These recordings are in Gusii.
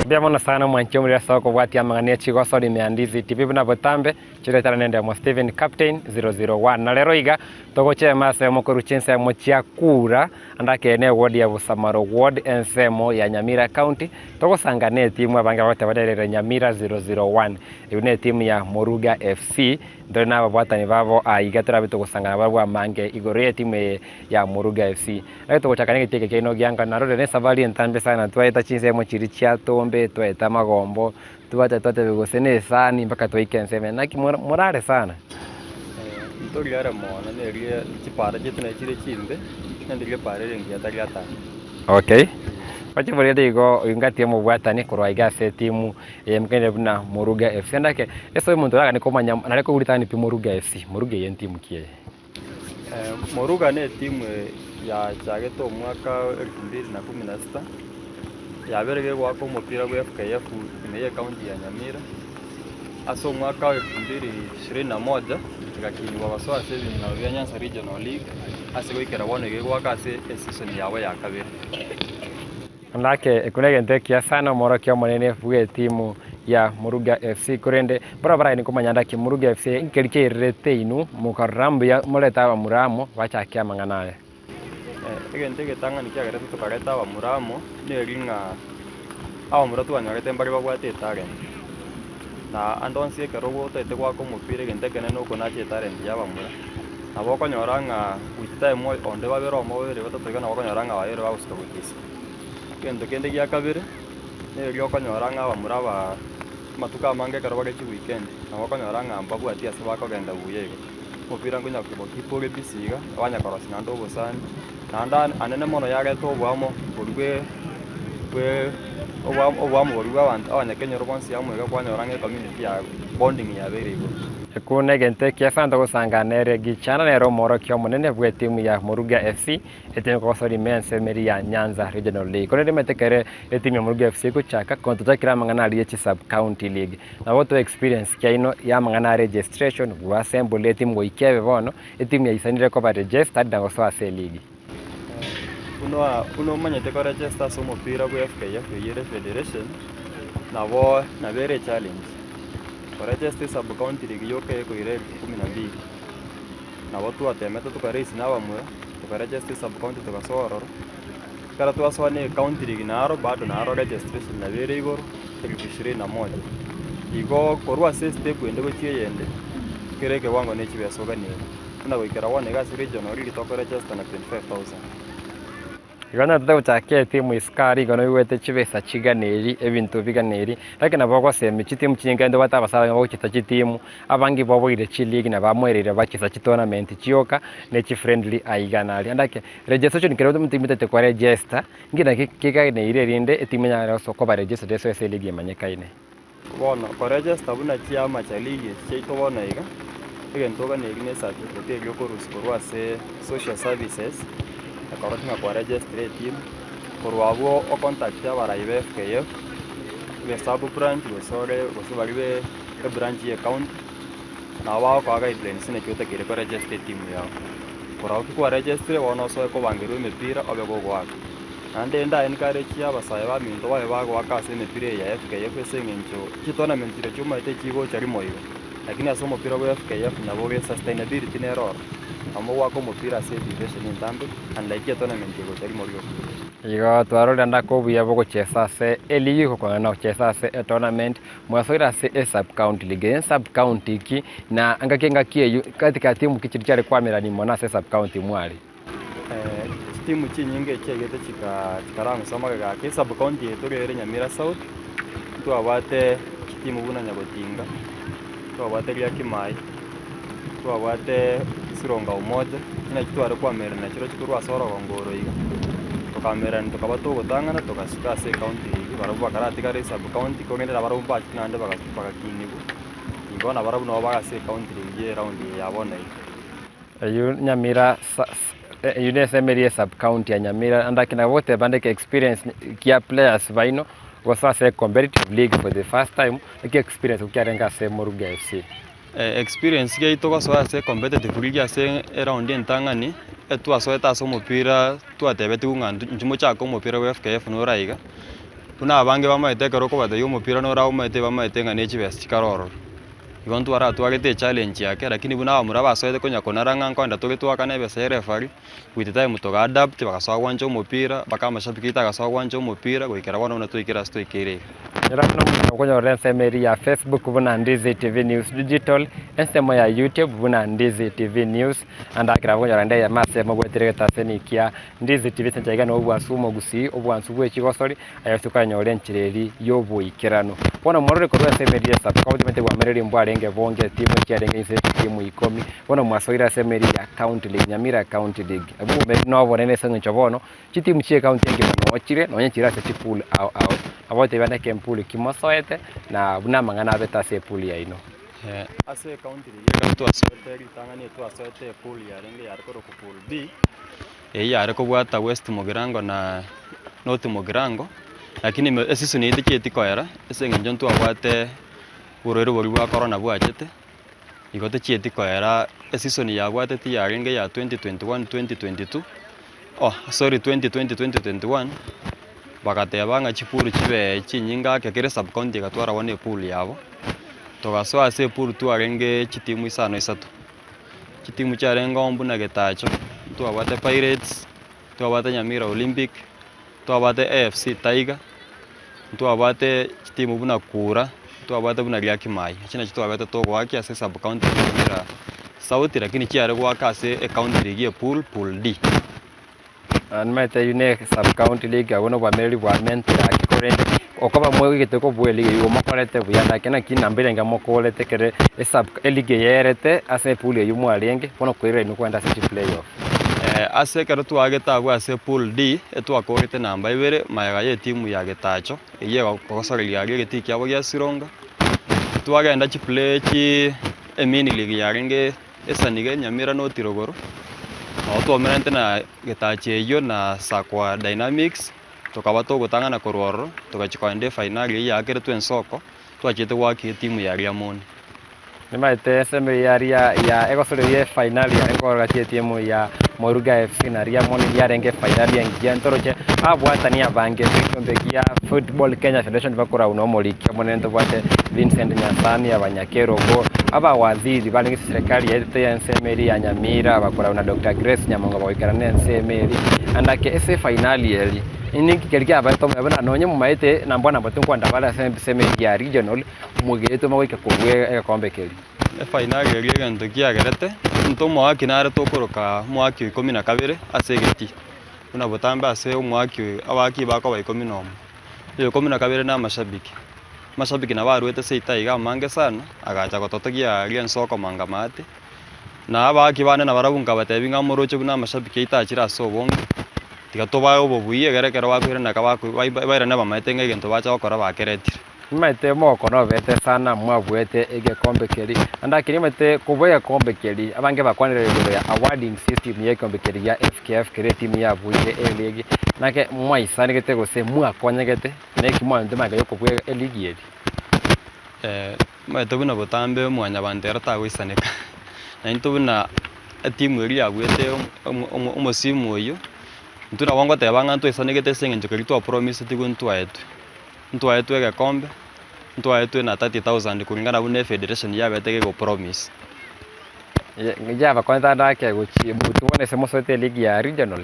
Mbuya mono sana omwanchi omoriri ase okobwatia amang'ana e chigosori ime ya Ndizi TV buna botambe, chiretana nende Omo Stephen Captain 001. Na rero iga togochema ase omokoru chinsemo chia kura ande ake ne ward ya Busamaro ward ensemo ya Nyamira county togosanga ne etimu abange bagoteba nerere Nyamira 001. Eyio ne etimu ya Moruga FC ntore na ababwatani babo aiga torabe togosanga nabarabwo amange igoro ye etimu eye ya Moruga FC. Naki togochaka negeti eke kiaino gianga, narorire nesafari entambe sana, twaeta chinsemo chiria chia Tombe, twaeta amagombo, twacha twatebia gose na esani mpaka twaika ensemo eye, naki mora morare sana. Ntori are mono neria chipara chiaito nachi chire chimbe, naende riria epara ere engiya tari atari. Okay, oche boria igo ingati omobwatani korwa iga ase etimu eye mokende buna Moruga FC. Naende ake, ase omonto oraganie komanya nare koigwa ritang'ani pi Moruga FC, Moruga eye ntimu ki eye? Moruga netimu yachagete omwaka o elfu mbili na kumi na sita, yabere gegoaka omopira bwa FKF ime ye ekaunti ya Nyamira, ase omwaka o elfu mbili ishirini na moja egakinigwa gosoa ase ebing'ao bia Nyanza Regional League ase goikera bono iga egoaka ase eseason yabo ya kabere. Nake ekio negento ekiya sana omworokia omonene bw'etimu ya Muruga FC korende barabwo baragende komanya ndaki Muruga FC nkeri keirerete inwe mokarora mbuya morete abamura amo bachake amang'ana aya. Egento egetang'ani kiagerete tokareta abamura amo neri ng'a abamura twanyorete mbare babwate etalent na ande onsi ekero otagete goaka omopira egento ekenene okonacha etalent ya abamura nabo okonyora ng'a with time onde babere omo babere batato iga nabo okonyora ng'a babeire bagosuka gochia isiko. Egento kende gia kabere, nerio okonyora ng'a abamura aba amatuko amange ekero bare chiweekend, nabo okonyora ng'a mbabwati ase bakogenda buya igo. Omopira nkonya kobokeep ore busy iga, banya korosia naende obosani, naende anene mono yareta oboamo boria bwe bwe oboamo oboamo boria bwa abanto abanyakenyoro bonsi amo iga kwanyora ng'a ecommunity ya bonding yabeire igoro. Ekwo negento ekiya sana togosanga nere Gichana nere omworokia omonene bw'etimu ya Moruga FC Etimu ekogosora ime ensemo eria ya Nyanza Regional League. Korende omanyete ekero etimu ya Moruga FC egochaka konya tochakire amang'ana aria ye chi sub county league. Nabo toe experience kiaino ya amang'ana a registration, go assemble etimu goika ebe bono, etimu yaisanire koba registered na gosoa ase eleague. Buna buna omanyete koregister ase omopira bwa FKF eyio ere federation, nabo nabo ere echallenge. Koregister esub county league yoka ekoira elfu kumi na mbili. Nabo twatemete toka raise na abamura, toka register esub county togasoa ororo, ekero twasoa na ecounty league naro bado naro registration nabo ere igoro elfu ishirini na moja. Igo korwa ase estep ende gochia eyende, kera ekewango ne chibesa oganeire, buna goikera bono iga ase regional riria toko register na 25,000. Igo notete gochaka etimu isiko aria igo noigwete chibesa chiganeri, ebinto biganeri, lakini nabo ogosemia chitimu chinyinge ntobwate abasae abange bagochesa chitimu, abange baboire chileague na bamoereire bachesa chitournament chioka, ne chifriendly aiga na aria. Naende ake, registration ekero omonto omotete koregister, nki naki keganeire erinde etimu enyare koba registered esoe ase eleague emanyekaine. Bono koregesta buna chiama chia league echi chiaito bono iga, egento oganeiri ne ecertificate eria okorusia korwa ase social services, ekorokia ng'a kwaregestire etimu, korwa abwo ocontacte abarai ba FKF, be sub branch gose ore gose baria be ebranch ya ecounty, nabo bagokoa guidelines naki otakeire koregesta etimu yago. Korwa abwo ki kwaregestire bono osoe kobangerwa emepira obe gogoaka. Naende nda encourage abasae baminto babe bagoaka ase emepira eye ya FKF ase eng'encho chitournament chiria chiomanyete chigocha rimo iga, lakini ase omopira bwa FKF nabo obe sustainability nere oro, nabo mogoaka omopira ase eduration entambe unlike etournament egocha rimo rioka. Igo twarorire ande ake obuya bogochesa ase eligi gokong'ana na gochesa ase etournament, mwasoire ase esub county league. Eye sub county ki na ngaki engaki eywo katikati embwa chiria chiare koamerania mono ase esub county mware? Chitimu chinyinge echiaigete chikarangusa amagega ake, esub county eye tore ere Nyamira South, ntwabwate chitimu buna Nyagotinga, ntwabwate Riakimai, ntwabwate Sironga Umoja, buna echi tware koamererania chirochio korwa ase orogongo oro iga, tokaamererania tokaba togotang'ana togasuka ase ecounty eyio, barabwo bakaratigara esub county korende nabarabwo mbachete naende bagakinigwa, igo nabarabwo nabo bare ase ecounty eyio eround eye ya bono iga. Eyio Nyamira eyio ne ensemo eria ye sub county ya Nyamira naende ake nabo ogoteba ndeke experience kia players baino gose ase competitive league for the first time, naki experience kiarenge ase Moruga FC? Experience yaito gosoa ase competitive league ase eround entang'ani, etwasoete ase omopira twatebetigwe ng'a intwe mochake omopira bwa FKF nore aiga. Buna abange bamaete ekero okobatebia omopira nore abamaete bamaete ng'a ne chibesa chikare ororo. Igo ntwaratwarete echallenge ake lakini buna abamura basoete konya konara ng'a nkoenda tore toakane ebesa ya referee, with time toga adapt bagasoa gwancha omopira mpaka amashabiki aito agasoa gwancha omopira goikera bono buna twaikire ase twaikeire iga. Nyora buna omonto okonyorera ensemo eria ya Facebook buna Ndizi TV News Digital, ensemo ya YouTube buna Ndizi TV News, naende ekero okonyora ende eyemo ase mobwatire egetaseni kia Ndizi TV ase enchera iga nobwansu omogusii, obwansu bwe chigosori, aye ase okonyora enchera eria y'oboikeranu. Bono morore korwa ase emeri y'esabu, kaba timanyete bw'amereri mbwarenge bonge etimu echiarenge inse y'echitimu ikomi, bono mwasoire ase emeri ya County League, Nyamira County League. Abwo obomeri nobonene ase eng'encho bono, chitimu chia ecounty engima noo chire, nonye chire ase chipool ao ao. Nabo ogotebia naki empool ki mosoete, na buna amang'ana abete ase epool yaino. Ase ecounty league ekero twasoete ritang'ani etwasoete epool yarenge yare korokwa pool B, Eyio yare kobwata West Mugirango na North Mugirango, lakini ime eseason eyio techieti koera ase eng'encho ntwabwate borwaire boria bwa corona bwachete, igo techieti koera eseason yabwateti yarenge ya 2021 2022 oh sorry 2020 2021, bagateba ng'a chipool chibe chinyinge ake kera esub county egatwara bono epool yabo, togasoa ase epool twarenge chitimu isano isato. Chitimu chiarenge oo buna Getacho, ntwabwate Pirates, ntwabwate Nyamira Olympic, ntwabwate AFC Tiger, ntwabwate chitimu buna Kura, ntwabwate buna Riakimai. Echi nachio twabete togoakia ase esub county ya Nyamira South lakini chiare goaka ase ecounty league epool, pool D. Nimanyete eyio ne sub county league abwo nobwamereri bwa mental gaki korende okoba moigete kobua eligi eyio mokorete buya naki naki namba erenge mokorete ekere esub eligi eye yaerete ase epool eyio mwarenge bono koirera inwe kogenda ase chi playoff. Ase ekero twagete abwo ase pool D, etwakorete namba ibere magega ya etimu ya Getacho, eyio egosoreria aria egetii kiabo gia Sironga. Twagenda chiplay chi emini league yarenge Esaniga enyamira na otirogoro, nabo twaumeranete na getachi eyio na Sakwa Dynamics, tokaba togotang'ana korwa ororo, togachia kogenda efainali eyio yaakeretwe ensoko, twachiete goaka etimu ya Riamoni. Nimaete ensemo eyio yaria ya egosoreria efainali yarenge korora gati y'etimu ya Moruga FC na Riamoni yarenge efainali engiya ntoroche abwatani abange b'ekiombe gia Football Kenya Federation bakorau na omoriki omonene ntobwate Vincent Nyasani abanyakerogo Abawaziri barenge ase eserekari yaetete y'ensemo eria ya Nyamira abakoragwa na Doctor Grace Nyamongo bagoikerana ensemo eria naende ake ase efainali eria ninki keria kiabaete omoyo buna nonye momaete nambwa nabo tinkwenda bare ase ensemo eria ya regional mogeetwe mogoika kobua egekombe keria. Efainali eria egento kiagerete, intwe omoaki nare tokoroka omoaki o ikomi na kabere ase egetii, buna botambe ase omoaki oyo abaaki bakoba ikomi na omo, oyo ikomi na kabere na amashabiki. Amashabiki nabo aruete seito aiga amange sana, agacha gototogia aria ensoko mangama ate, na abaaki bande nabarabwo nkabatebia ng'a moroche buna amashabiki aito achire ase obonge, tiga tobae obobuya egere ekero bakoirana eka bako bairane bamaete ng'a egento bacha gokora bakeretire. Nimaete omogoko nobete sana mwabuete egekombe keria, naende akeri nimaete kobua egekombe keria, abange bakwanire igoro ya awarding system ya egekombe keria gia FKF keria etimu yabuire eligi, nake mwaisanegete gose mwakonyegete. Neki mwanchete magega y'okobua eligi eria? Omanyete buna botambe mwanyabanto ere tagoisaneka, na intwe buna etimu eria yabuete omosimu oyio, intwe nabo ngoteba ng'a ntwaisanegete ase eng'encho keria twapromisetigwe ntwaetwe, ntwaetwe egekombe, ntwaetwe na 30,000 kulingana buna efederation yabete gegopromise. Yabakonyete ande ake gochia motwe bono ase mosoete eligi ya regional.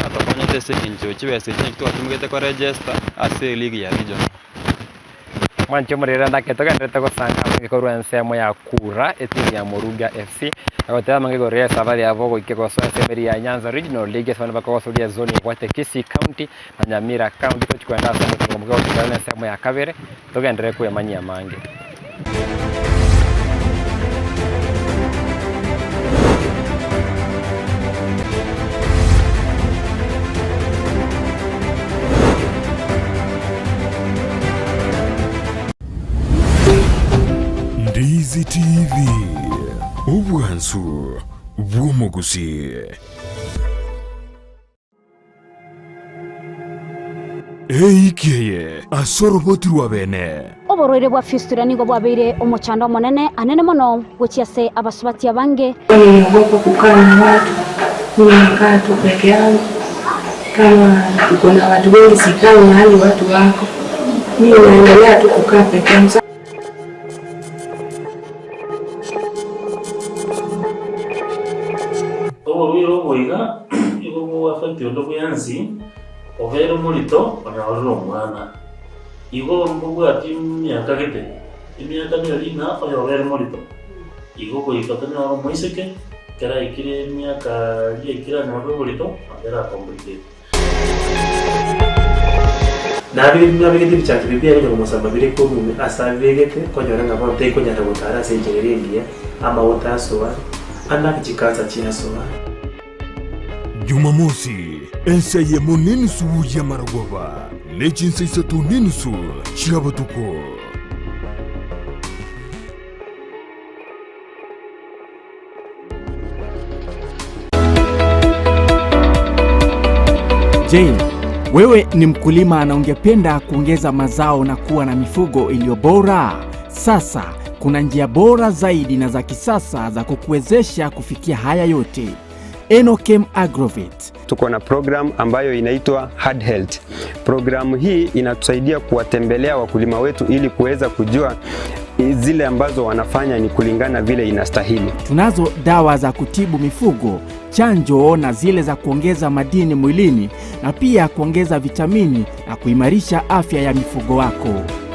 Yatokonyete ase eng'encho chibesa echi nachio twatumegete koregister ase eligi ya regional. Mwanche omorere ande ake togendererete gosanga abange korwa ensemo ya Kura etimu ya Moruga FC egoteba amange igoro ya esabari yabo goika gosoa ase emeri ya Nyanza Regional League ase abana bakogosoria ezoni ebwate Kisii County na Nyamira County tochi kogenda ase omochongo omoke gochia na ensemo ya kabere Togenderere kwemanyia amange. Ndizi TV, obwansu bw'omogusii. Eiki eye ase oroboti rwa bene. Oborwaire bwa fistula nigo bwabeire omochando omonene anene mono gochia ase abasubati abange. Niliogopa kukaa na watu, mimi nakaa tu peke yangu, kama tuko na watu wengi sikai mahali watu wako. Mimi naendelea tu kukaa peke yangu. Oborwaire obo iga nigo bogoaffect onde bwensi obeire omorito onyorire omwana. Igo mbobwati emiaka gete, emiaka neri ng'a oyobeire morito, igo goika tonyore omoiseke ekero aikire emiaka riria aikire anyorire oborito nabo eracomplicate. Nabegete ebichancho biria biarenge komosamba bire korwa ase abibegete, konyora ng'a bono tekonyara gotara ase enchera eria engiya, amagote asoa, ande chikansa chiasoa. Jumamosi, ensa eyemo nenusu y'amarogoba, ne chinsa isato nenusu chia botuko. Je, wewe ni mkulima na ungependa kuongeza mazao na kuwa na mifugo iliyo bora? Sasa kuna njia bora zaidi na za kisasa za kukuwezesha kufikia haya yote. Enokem Agrovet. Tuko na program ambayo inaitwa Hard Health. Programu hii inatusaidia kuwatembelea wakulima wetu ili kuweza kujua zile ambazo wanafanya ni kulingana vile inastahili. Tunazo dawa za kutibu mifugo, chanjo na zile za kuongeza madini mwilini na pia kuongeza vitamini na kuimarisha afya ya mifugo wako.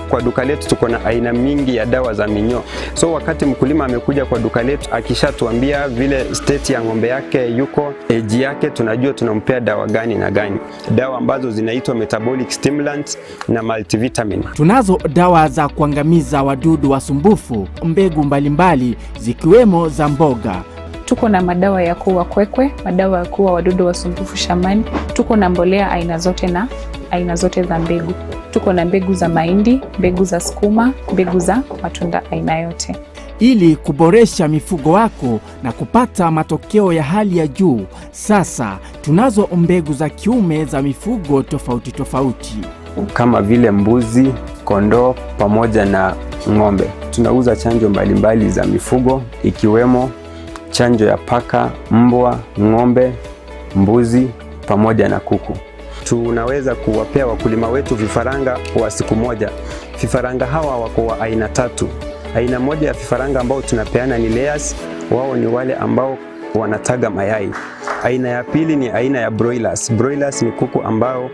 Kwa duka letu tuko na aina mingi ya dawa za minyoo. So wakati mkulima amekuja kwa duka letu akishatuambia vile state ya ng'ombe yake yuko, age yake, tunajua tunampea dawa gani na gani, dawa ambazo zinaitwa metabolic stimulants na multivitamin. Tunazo dawa za kuangamiza wadudu wasumbufu, mbegu mbalimbali zikiwemo za mboga. Tuko na madawa ya kuua kwekwe, madawa ya kuua wadudu wasumbufu shambani. Tuko na mbolea aina zote na aina zote za mbegu. Tuko na mbegu za mahindi, mbegu za sukuma, mbegu za matunda aina yote. Ili kuboresha mifugo wako na kupata matokeo ya hali ya juu, sasa tunazo mbegu za kiume za mifugo tofauti tofauti kama vile mbuzi, kondoo pamoja na ng'ombe. Tunauza chanjo mbalimbali za mifugo ikiwemo chanjo ya paka, mbwa, ng'ombe, mbuzi pamoja na kuku. Tunaweza kuwapea wakulima wetu vifaranga wa siku moja. Vifaranga hawa wako wa aina tatu. Aina moja ya vifaranga ambao tunapeana ni layers, wao ni wale ambao wanataga mayai. Aina ya pili ni aina ya broilers. Broilers ni kuku ambao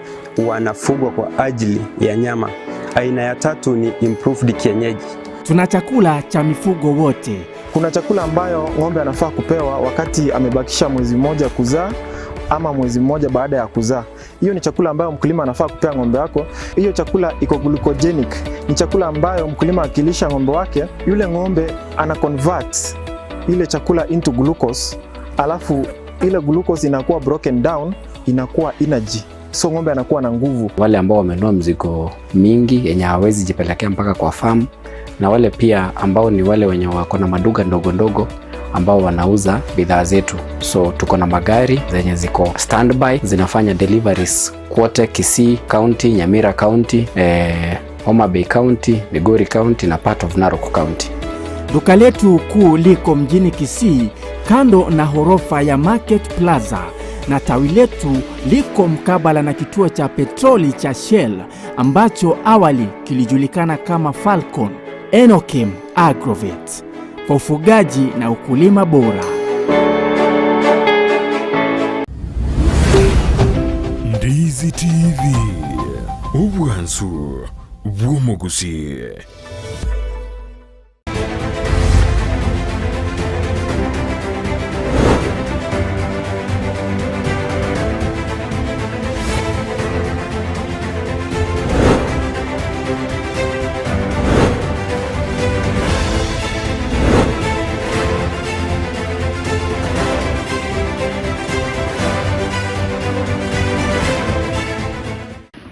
wanafugwa kwa ajili ya nyama. Aina ya tatu ni improved kienyeji. Tuna chakula cha mifugo wote. Kuna chakula ambayo ng'ombe anafaa kupewa wakati amebakisha mwezi mmoja kuzaa ama mwezi mmoja baada ya kuzaa. Hiyo ni chakula ambayo mkulima anafaa kupea ng'ombe wako. Hiyo chakula iko glucogenic, ni chakula ambayo mkulima akilisha ng'ombe wake, yule ng'ombe ana convert ile chakula into glucose, alafu ile glucose inakuwa broken down, inakuwa energy, so ng'ombe anakuwa na nguvu. Wale ambao wamenunua mzigo mingi yenye hawawezi jipelekea mpaka kwa farm, na wale pia ambao ni wale wenye wako na maduka ndogo ndogo ambao wanauza bidhaa zetu. So tuko na magari zenye ziko standby zinafanya deliveries kwote Kisii County, Nyamira County, Homa Bay County, Migori County na part of Narok County. Duka letu kuu liko mjini Kisii kando na horofa ya Market Plaza na tawi letu liko mkabala na kituo cha petroli cha Shell ambacho awali kilijulikana kama Falcon. Enokem Agrovet kwa ufugaji na ukulima bora. Ndizi TV, obwansu bw'omogusi.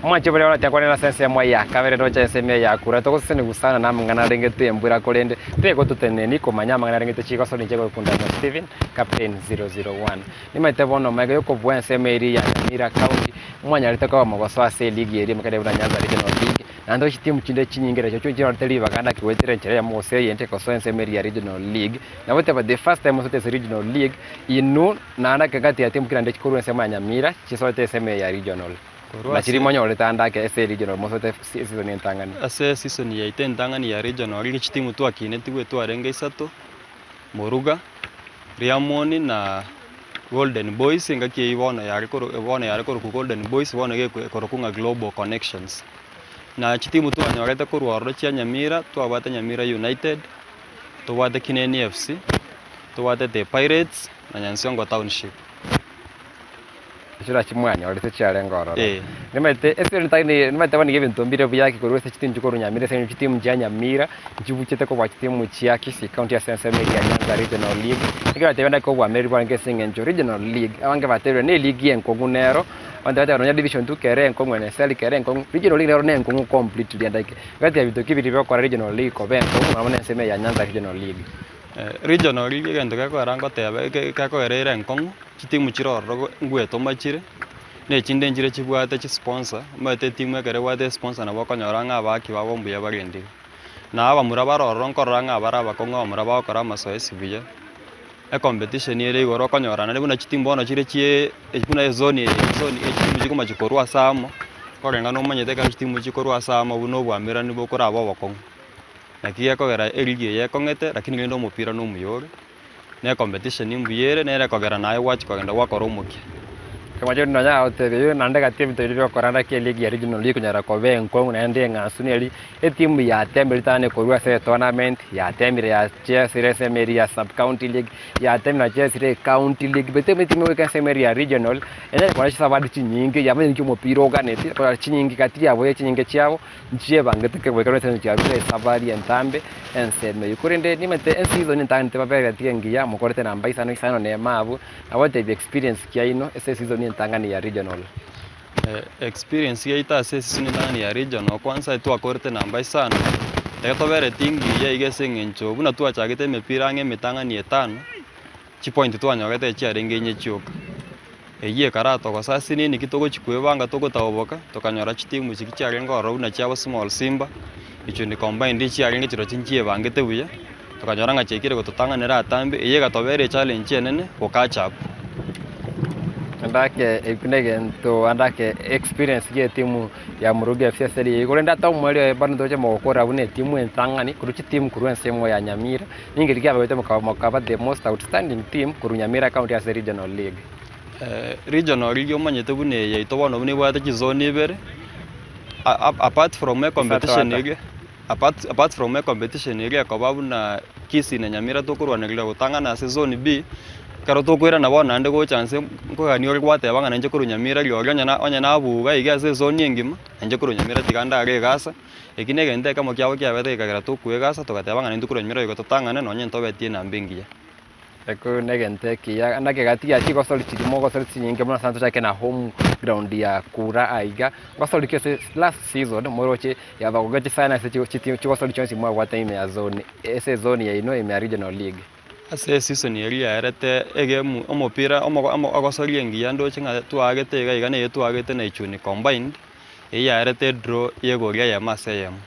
Mwanche bore ora tiakwanera ase ensemo ya kabere roche ensemo eye ya kura togoseseni gusana na amang'ana arengete embura korende tegototeneni komanya amang'ana arengete chigoso ninche gokunda na Steven Captain 001 nimaete bono omaiga yokobua ensemo eria ya Nyamira County mwanyarete koba mogosoa ase eligi eria emekare buna Nyanza Regional League naende chitimu chinde chinyinge nachio chinorete ribaga naki goetera enchera eyemo gose eyende gosoa ensemo eria ya Regional League nabo teba the first time osoete ase Regional League inwe naende ekegati ya timu ki naende chikorwa ensemo ya Nyamira chisoete ensemo eye ya Regional. Korwa Na chiri ase- monyorete ande ake ase regional mosoete season entang'ani. Ase season yaito entang'ani ya regional riria chitimu twakinetigwe twarenge isato, Moruga, Riamoni na Golden Boys, engaki eyio bono yare koro bono yare korokwa Golden Boys bono iga ekorokwa ng'a Global Connections. Na chitimu twanyorete korwa ororo chia Nyamira, twabwate Nyamira United, tobwate Kineni FC, tobwate The Pirates na Nyansiongo Township. Chira chimwanyorete chiarenge ororo. Eh. Nimanyete ase ritang'ani nimanyete bono iga ebinto mbire buya ki korwa ase chitimu chikorwa Nyamira ase eng'encho chitimu chia Nyamira nchibuchete kobua chitimu chia Kisii County ase ensemo eria ya Nyanza Regional League. Ekero natebire ndake obwameri bwarenge ase eng'encho Regional League, abange batebire na eligi enkong'u nero, abanto bateba nonya Division Two kere enkong'u NSL kere enkong'u, Regional League nero ne enkong'u completely endake. Gati ya ebinto ki biria bigokora Regional League koba enkong'u nabo na ensemo eye ya Nyanza Regional League. Regional League egento gekogera ngoteba eke gekogera ere enkong'u, chitimu chire ororo ngwetoma chire, na echinde nchire chibwate chisponsor, omanyete etimu ekero ebwate esponsor nabo okonyora ng'a abaaki babo mbuya barendire. Na abamura bare ororo nkorora ng'a bare abakong'u abamura bagokora amasoesi buya, ecompetition ere igoro okonyora naende buna chitimu bono chire chie buna ezone eye ezone eye chitimu chikomanya korwa ase amo, koreng'ana omanyete ekero chitimu chikorwa ase amo buna obwamerani bokoraba obokong'u. Naki gekogera erigi eye ekong'ete lakini rende omopira nomuya ore. Ne competition mbuya ere, nere ekogera naye gwachia kogenda gwakora omokia. Omachete nonya agotebia oyio naende gati ebinto biria biokora naki eligi ya regional ekonyara koba enkong'u naende eng'ansu neri etimu yatemire ritang'ani korwa ase etournament, yatemire yachesire ensemo eria ya sub county league, yatemire yachesire ecounty league, but etimu egoika ensemo eria ya regional, enyare kora chisabari chinyinge yamanya ninki omopira oganeti, kora chinyinge gati yabo ya chinyinge chiabo. Nchiebangete kegoika ase engencho yarure esabari entambe ensemo eyio. Korende nimanyete eseason entang'ani tibaberetie engiya, mokorete namba isano isano na emo abwo, nabo gotebia experience kiaino ase eseason entang'ani ya regional. Experience yaito ase eseason entang'ani ya regional, kwanza twakorete namba isano, ekero tobereti engiya iga ase eng'encho buna twachagete emepira ang'e emetang'ani etano, chipoint twanyorete chiarenge inye chioka. Eyio ekaratogosa ase nini ki togochia kwebanga togotaoboka, tokanyora chitimu chiria chiarenge ororo buna chiabo Small Simba, Ichuni Combined chiarenge chirochio nchiebangete buya, tokanyora ng'a chiaikire gototang'anera atambe, eyio egatobera echallenge enene go catch up. Ndake ekio negento andake experience ya etimu ya Murugi FC ase rigiya. Korende ata omoerio oye bado ntoche mogokora buna etimu entang'ani korwa chitimu korwa ensemo ya Nyamira, ninki riria kiabagoete mokaba mokaba the most outstanding team korwa Nyamira county ase regional league. Regional league omanyete buna eye yaito bono buna ebwate chizone ibere, apart from ecompetition Isato eria, apart apart from ecompetition eria ekoba buna Kisii na Nyamira tokorwanerera gotang'ana ase zone B, ekero tokoirana bono naende gocha nse nkogania ore gwateba ng'a nainche korwa Nyamira rirorio onye na onye nabuga iga ase ezone engima, nainche korwa Nyamira tiga ndare egasa, eki na egento ekemo kiabo kiabete gekagera tokwa egasa togateba ng'a naintwe korwa Nyamira goika totang'ane nonye ntobetie enamba engiya. Ekero negento ekiya, naki egati chigosori chirimo gosori chinyinge buna sana tochake na home ground ya kura aiga, gosori ki ase last season moroche yabagogetie sana ase chigosori chionsi mwabwate ime ya zone ase ezone yaino ime ya regional league. Ase eseason eria yaerete egemu omopira omogo omo ogosoria engiya ndoche ng'a twaagete iga iga neye twaagete na Ichuni combined, eyio yaerete edraw ya egori eyemo ase eyemo.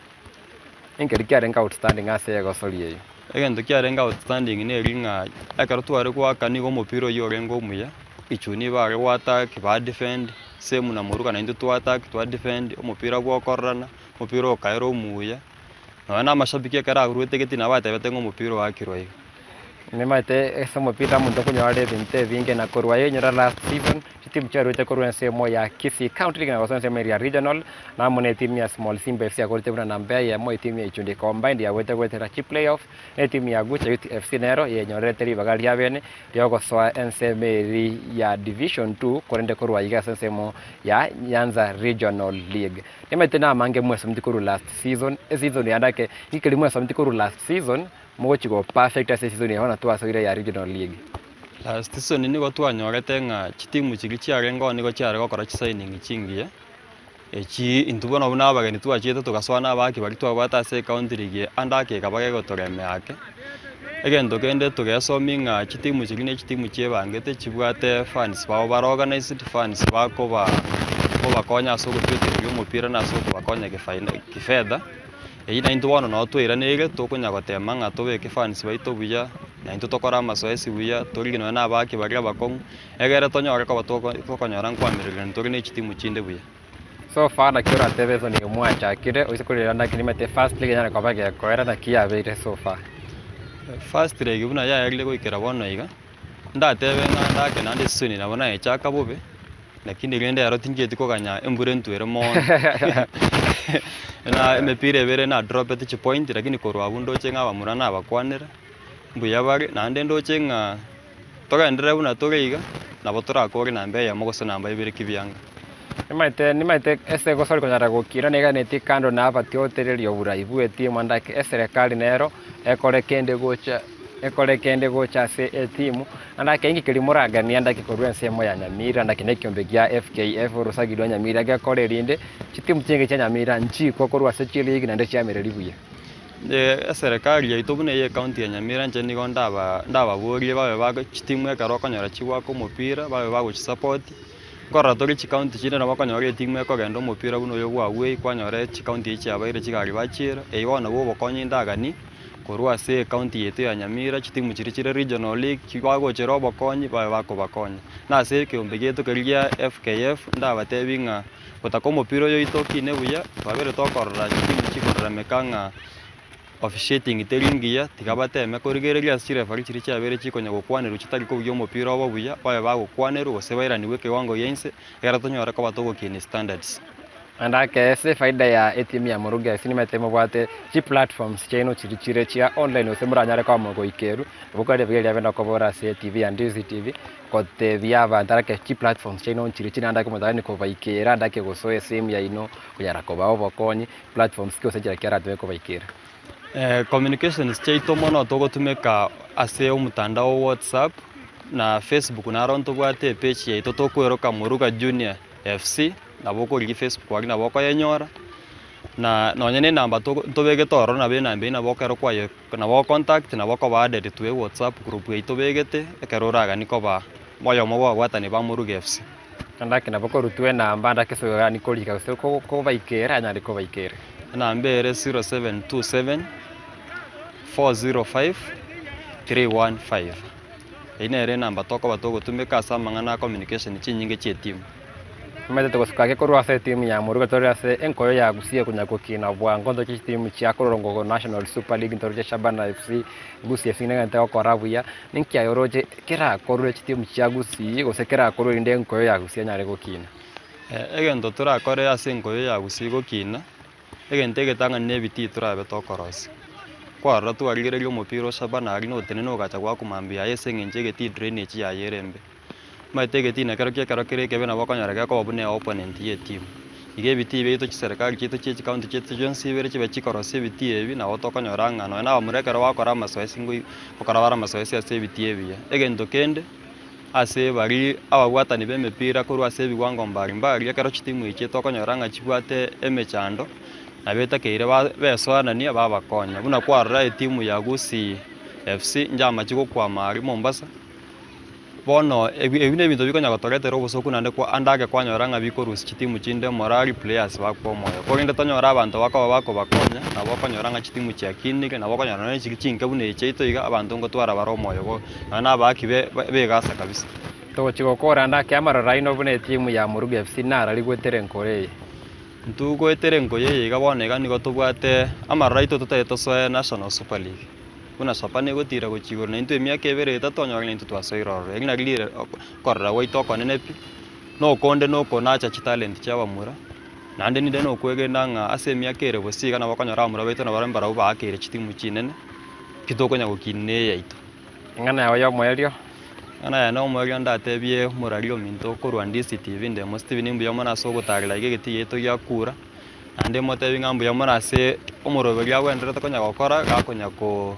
Enkeri kiarenge outstanding ase egosori eyio. Egento kiarenge outstanding neri ng'a ekero tware goaka nigo omopira oyio orenge omuya, Ichuni bare go attack ba defend, same na Moruga naintwe twa attack twa defend, omopira bwokororana, omopira okaera omuya. Nonya na amashabiki ekero aruete getii nabo batebete ng'a omopira oakirwe iga. Nimanyete ase omopira omonto okonyora are ebinto ebinge na korwa aye onyore last season, chitimu chiaruete korwa ensemo ya Kisii County League na gosoa ensemo eria regional, na amo na etimu ya Small Simba FC yakorete buna namba eyemo, etimu ya Ichundi Combined yagoete goetera chiplayoff, na etimu ya Gucha Youth FC nero yenyorerete ribaga ria bene riogosoa ensemo eri ya Division Two korende korwa iga ase ensemo ya Nyanza Regional League. Nimanyete namange mwesometi korwa last season, eseason yande ake, inki keria mwesometi korwa last season mogochia go perfect ase eseason eye bono twasoire ya regional league. Last season nigo twanyorete ng'a chitimu chiria chiarenge oo nigo chiare gokora chisigning chingiya, echi intwe bono buna abageni twachiete togasoa na abaaki baria twabwate ase ecounty league eye ande ake ekaba gegotoremia ake. Egento kende togesomia ng'a chitimu chiria ne chitimu chiebangete chibwate fans babo bare organised, fans bakoba kobakonya ase ogotwetereria omopira na ase okobakonya kifina kifedha, eyio naintwe bono nabo twairaneirie tokonya gotema ng'a tobeke fans baito buya, naintwe tokore amasoesi buya, torigie nonye na abaaki baria abakong'u, egere tonyore koba toko tokonyora nkoamererania tore ne chitimu chinde buya. So far naki oratebe season eye mwachakire oise korera naki nimanyete first leg enyare koba gekoera naki yabeire so far? First leg buna yaerire goikera bono iga, ndatebe ng'a ndake naende esisoni nabo nayechaka bobe, lakini rende ero tinchieti koganya embura entwere mono. Na emepira ebere nadropete chipoint lakini korwa abwo ndoche ng'a abamura nabakwanera, mbuya bare, naende ndoche ng'a togenderere buna tore iga, nabo torakore namba eyemo gose namba ibere kibianga. Nimanyete nimanyete ase gosori konyara gokira niganetie kando na abatiotereri oborai bw'etimu ande ake eserekari nero ekore kende gocha ekore kende gocha ase etimu, ande ake inki keria moraganie ande ake korwa ensemo ya Nyamira ande ake na ekiombe gia FKF orosagi rwa Nyamira gekore erinde chitimu chinge chia Nyamira nchikwe korwa ase chiligi naende chiamereri buya. Eserekari yaito buna eye ecounty ya Nyamira inche nigo ndaba ndababorie babe bago chitimu ekero okonyora chigoaka omopira babe bagochisupport. Nkorora tore chikaunti chinde nabo okonyora etimu ekogenda omopira buna oyo bwa away kwanyora chikaunti echi chiabaire chigari bachiera, eywo bono nabwo obokonyi ndaganie korwa ase ecounty yaito ya Nyamira chitimu chiria chire regional league chibagochera obokonyi babe bakobakonya. Na ase ekeombe giaito keria gia FKF ndabatebi ng'a gotaka omopira oyo oito okine buya twabeire tokorora chitimu chikorarameka ng'a Officiating teri ngiya, tiga bateme korigereria ase chireferee chiria chiabeire chikonya gokwanerwa chitari kobugia omopira obo buya, babe bagokwanerwa gose bairanigwe ekewango gia inse, ekero tonyore koba togokinia standards. Naende ake ase efaida ya etimu ya Moruga FC nimanyete mobwate chiplatforms chiaino chiria chire chia online gose moranyare koba mogoikerwa, nabo kore ribaga eria riabeire kobora ase etv ya Ndizi TV, gotebia abanto ake chiplatforms chiaino nchiria chire naende ake motagani kobaikera ande ake gosoa esimu yaino konyara kobaa obokonyi. Platforms ki gose enchera ki aratebe kobaikera? Communications chiaito mono togotumeka ase omotandao o WhatsApp na Facebook naro ntobwate epage yaito tokweroka Moruga Junior FC nabo okorigia Facebook aria nabo okoyenyora na nonye na enamba togo ntobegete ororo nabo enamba eywo nabo ekero kwaye nabo ogocontact nabo okoba added to ewhatsapp group eywo tobegete ekero oraganie koba oyomo bwa ababwatani ba Moruga FC. Naende ake nabo korutwa enamba ande ake ase korika gose kobaikera anyare kobaikera. Enamba ere 0727 405 315. Eyio nere enamba tokoba togotumeka ase amang'ana a communication chinyinge chi'etimu. Omanyete togosuka ake korwa ase etimu ya Moruga tore ase enkoyo ya Gusii konya gokina bwango ntoche chitimu chia Korongo National Super League ntoroche Shabana FC, Gusii FC nigo egento egokora buya. Ninki aye oroche kerakorwe chitimu chia Gusii gose kerakorwe erinde enkoyo ya Gusii enyare gokina? Egento torakore ase enkoyo ya Gusii gokina, egento egetang'ani na ebitii torabe tokorosia. Kwarora twarigereria omopira o Shabana aria notenene ogacha goaka mambia yaye ase eng'encho egetii drainage yaye ere embe. Omanyete egetii nekero kia ekero kere ekebe nabo okonyora gekoba buna eopponent ya etimu. Iga ebitii biaito chiserekari chiaito chie chikaunti chiaito chionsi ibere chibe chikorosia ebitii ebi nabo tokonyora ng'a nonye na abamura ekero bagokora amasoesi ngoi gokora bare amasoesi ase ebitii ebiya. Egento kende, ase baria ababwatani ba emepira korwa ase ebiwango mbari mbari ekero chitimu echi tokonyora ng'a chibwate emechando, nabo etakeire ba besoanania babakonya. Buna kwarora etimu ya Gusii FC inche amache gokwama aria Mombasa. Bono ebi ebi nebinto bikonya gotoretera obosoku naende kwa ande ake kwanyora ng'a bikorusia chitimu chinde morali players bakwa omoyo. Korende tonyore abanto bakoba bakobakonya, nabo okonyora ng'a chitimu chiakinire, nabo okonyora nonye chiri chinke buna echi chiaito iga, abanto ngotwara bare omoyo bo nonye na abaaki be begasa kabisa. Togochia gokora ande ake amaroro aino buna etimu ya Moruga FC narari goetera enkoro eye. Intwe goetera enkoyo eye iga bono iga nigo tobwate amaroro aito totagete tosoe National Super League. Buna Shabana egotira gochia igoro, na intwe emiaka ebere etato onyore ng'a intwe twasoire ororo. Eri nario rire okorora gwaito okonene pi, na okonde na okonacha chitalent chia abamura, naende ninde nokwegena ng'a ase emiaka ere bosa iga nabo okonyora abamura baito nabarabwo mbarabwo baakeire chitimu chinene, ki tokonya gokina na eyaito. Eng'ana yao y'omoerio. Eng'ana yane y'omoerio ndatebie omorari ominto okorwa Ndisi TV, Ndemo Stephen mbuya mono ase ogotarera iga egetii giaito gia kura. Naende motebi ng'a mbuya mono ase omoroberio agwenderete konya gokora, gakonya ko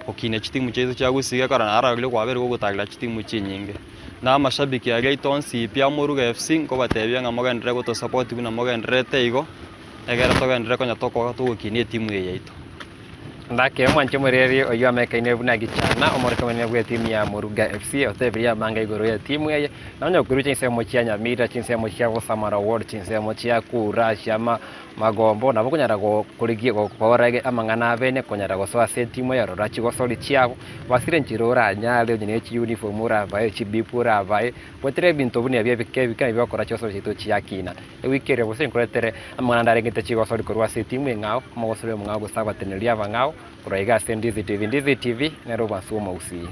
gokinia chitimu chiaito chia gusii gekogera narorire kwabeire gogotarera chitimu chinyinge. Na amashabiki aria aito onsi pi a Moruga FC nkobatebia ng'a mogenderere gotosupport buna mogendererete igo, egere togenderere konya toko togokinia etimu eye yaito. Ndake omwanche omoreri oyio amekaine buna gichana, omoriki omonene bw'etimu ya Moruga FC, otebirie amanga igoro y'etimu eye, na onye okoirwa chinsemo chia Nyamira, chinsemo chia Bosamara Ward, chinsemo chia Kura, chia Magombo, nabo okonyara korigia gokora amang'ana abene konyara gosoa ase etimu eye rora chigosori chiabo, basire enchera oranyare onye ne chiuniform orabae, chibib orabae, goetera ebinto buna ebi ebike ebike nabio bigokora chigosori chiaito chiakina. Ewiki eria gose nkoretere amang'ana ande arengete chigosori korwa ase etimu eng'ao, omogosori omong'ao gose abateneneri abang'ao, korwa iga ase Ndizi TV. Ndizi TV nere obwansu bw'omogusii.